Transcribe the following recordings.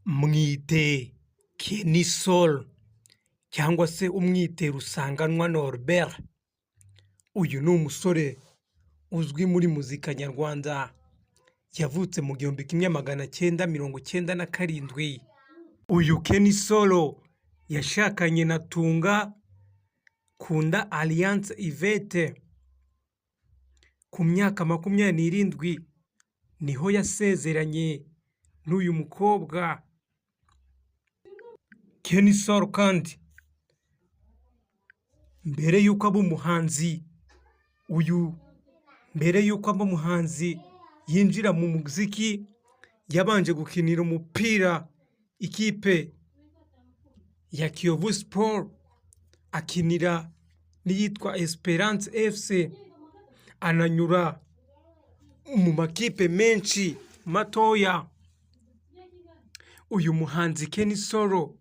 Mwite Kenny Sol cyangwa se umwite Rusanganwa Norbert. Uyu ni umusore uzwi muri muzika nyarwanda, yavutse mu 1997. Uyu Kenny Sol yashakanye na Tunga Kunda Alliance Yvette. Ku myaka 27 niho yasezeranye n'uyu mukobwa. Kenny Sol kandi mbere y'uko aba umuhanzi, uyu mbere y'uko aba umuhanzi yinjira mu muziki, yabanje gukinira umupira ikipe ya Kiyovu Sport, akinira n'iyitwa Esperance FC, ananyura mu makipe menshi matoya. Uyu muhanzi Kenny Sol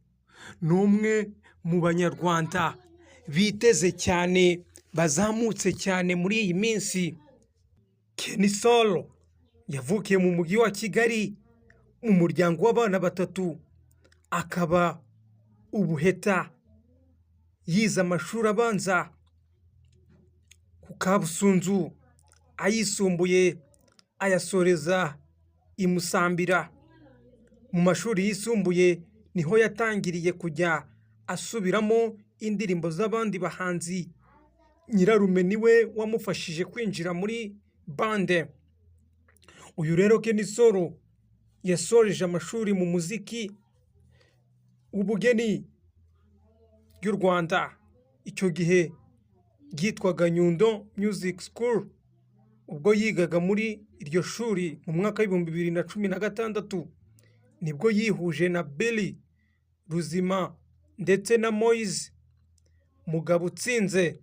ni umwe mu Banyarwanda biteze cyane, bazamutse cyane muri iyi minsi. Kenny Sol yavukiye mu mujyi wa Kigali mu muryango w'abana batatu, akaba ubuheta, yize amashuri abanza ku Kabusunzu, ayisumbuye ayasoreza i Musambira. Mu mashuri yisumbuye niho yatangiriye kujya asubiramo indirimbo z'abandi bahanzi. Nyirarume niwe wamufashije kwinjira muri band. Uyu rero Kenny Sol yasoreje amashuri mu muziki w'ubugeni ry'u Rwanda, icyo gihe ryitwaga Nyundo Music School. Ubwo yigaga muri iryo shuri mu mwaka w'2016, nibwo yihuje na Billy Ruzima ndetse na Moise Mugabutsinze,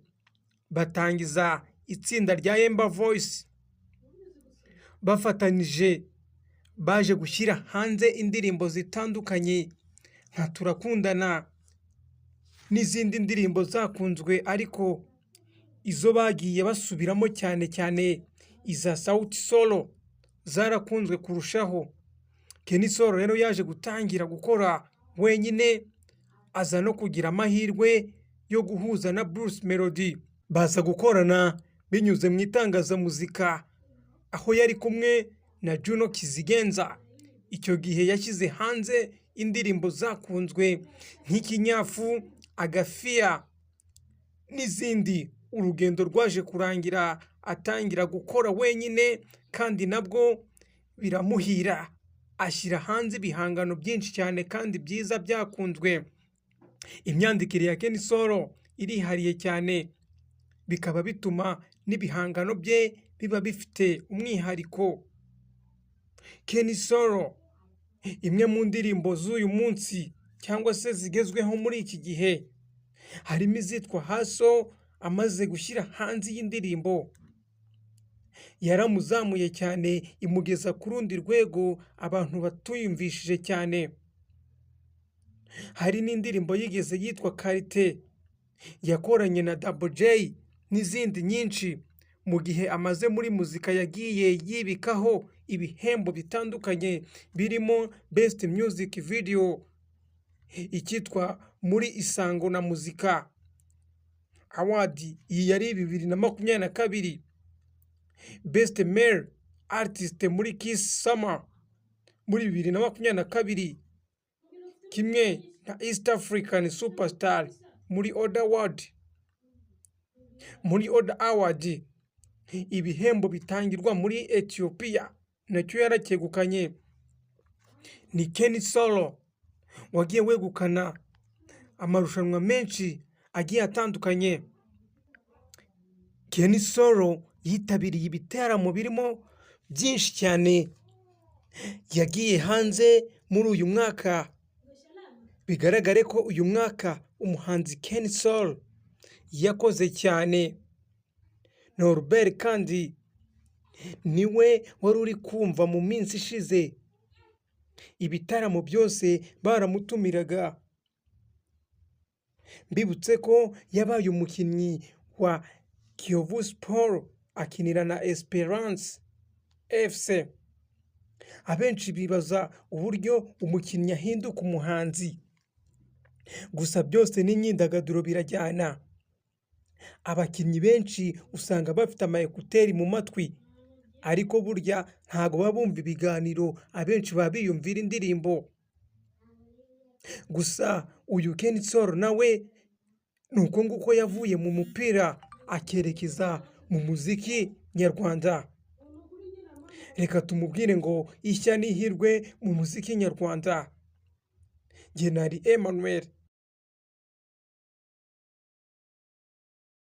batangiza itsinda rya Yemba Voice. Bafatanyije baje gushyira hanze indirimbo zitandukanye nka Turakundana n'izindi ndirimbo zakunzwe, ariko izo bagiye basubiramo cyane cyane iza Sauti Sol zarakunzwe kurushaho. Kenny Sol rero yaje gutangira gukora wenyine, aza no kugira amahirwe yo guhuza na Bruce Melody, baza gukorana binyuze mu itangazamuzika, aho yari kumwe na Juno Kizigenza. Icyo gihe yashyize hanze indirimbo zakunzwe nk'Ikinyafu, Agafiya n'izindi. Urugendo rwaje kurangira atangira gukora wenyine, kandi nabwo biramuhira, ashyira hanze ibihangano byinshi cyane kandi byiza byakunzwe. Imyandikire ya Kenny Sol irihariye cyane, bikaba bituma n'ibihangano bye biba bifite umwihariko. Kenny Sol, imwe mu ndirimbo z'uyu munsi cyangwa se zigezweho muri iki gihe, harimo izitwa Hustle. Amaze gushyira hanze iyi ndirimbo yaramuzamuye cyane, imugeza ku rundi rwego abantu batuyumvishije cyane. Hari n'indirimbo yigeze yitwa Karite yakoranye na Double J n'izindi nyinshi. Mu gihe amaze muri muzika yagiye yibikaho ibihembo bitandukanye, birimo Best Music Video, icyitwa muri Isango na Muzika Award, iyi yari 2022, Best Male Artist muri Kiss Summer muri 2022, kimwe na East African Superstar muri Oda Award, ibihembo bitangirwa muri Ethiopia, nacyo yaracyegukanye. Ni Kenny Sol wagiye wegukana amarushanwa menshi agiye atandukanye. Kenny Sol yitabiriye ibitaramo birimo byinshi cyane, yagiye hanze muri uyu mwaka. Bigaragare ko uyu mwaka umuhanzi Kenny Sol yakoze cyane. Norbert kandi niwe wari uri kumva mu minsi ishize, ibitaramo byose baramutumiraga. Mbibutse ko yabaye umukinnyi wa Kiyovu Sport, akinira na Esperance FC. Abenshi bibaza uburyo umukinnyi ahinduka umuhanzi, gusa byose n'imyidagaduro birajyana. Abakinnyi benshi usanga bafite ama écouteurs mu matwi, ariko burya ntago baba bumva ibiganiro, abenshi baba biyumvira indirimbo. Gusa uyu Kenny Sol nawe ni uko nguko yavuye mu mupira akerekeza mu muziki nyarwanda. Reka tumubwire ngo ishya n'ihirwe mu muziki nyarwanda. Njye nari Emmanuel.